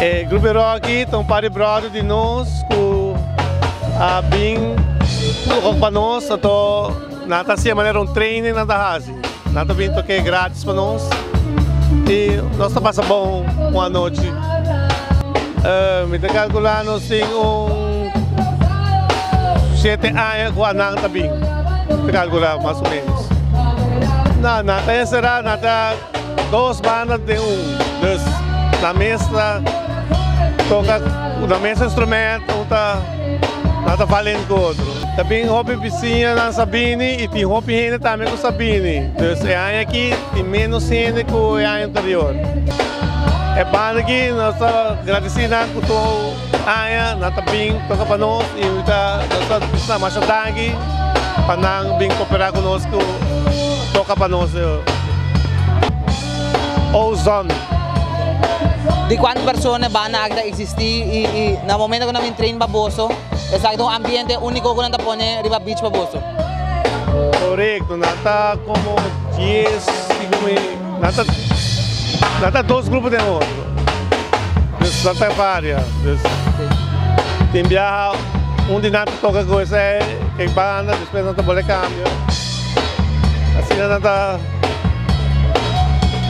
E grupo Rocky ta un par di brother di nos ku a bin toka pa nos, anto nan ta hasi manera un training nan ta hasi. Nan ta bin toke gratis pa nos i nos ta pasa bon un anochi. Mi ta kalkulá nos tin un shete aña ku anan ta bin, mi ta kalkulá mas o ménos. Nan ta enserá, nan ta. Dos banda den un, dus na mes ta toca na mes instrumento, un ta nan ta valent cu otro. Ta bin hopi bisiñanan sa bini y tin hopi hende tambe cu sa bini, dus e aña aki tin menos hende cu e aña anterior. E banda aki nos ta gradici nan cu tur aña nan ta bin toca pa nos y ta nos ta bisa masha danki pa nan bin coopera cu nos cu toca pa nos. Ozon. Di kuantu persona e banda aki ta eksistí i i na momento ku nan bin train pa boso, esaki ta un ambiente úniko ku nan ta pone riba beach pa boso? Korekto, nan ta komo dies i komo nan ta nan ta dos grupo den otro, dus nan ta varia, dus tin biaha un di nan ta toka ku esei e banda, despues nan ta bolbe kambia. Asina nan ta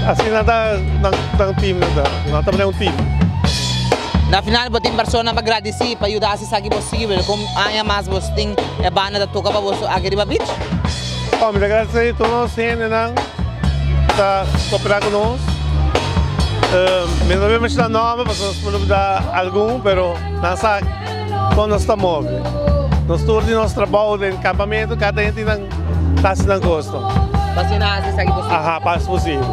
asina nan ta nan team nan ta nan ta manera un team. Na final bo tin persona pa gradisí pa yuda hasi esaki posibel kon aña mas bos tin e banda ta toka pa boso aki riba beach? Oh mi ta gradisí tur nos hendenan ku ta koperá ku nos. Mi no ta menshoná nòmber pasobra nos por lubidá algun pero nan sa. Kon nos ta move? Nos tur di nos trabou den kampamentu, kada hende tin nan ta hasi nan kosto. Pa asina hasi esaki posibel. Aha, pa hasi posibel.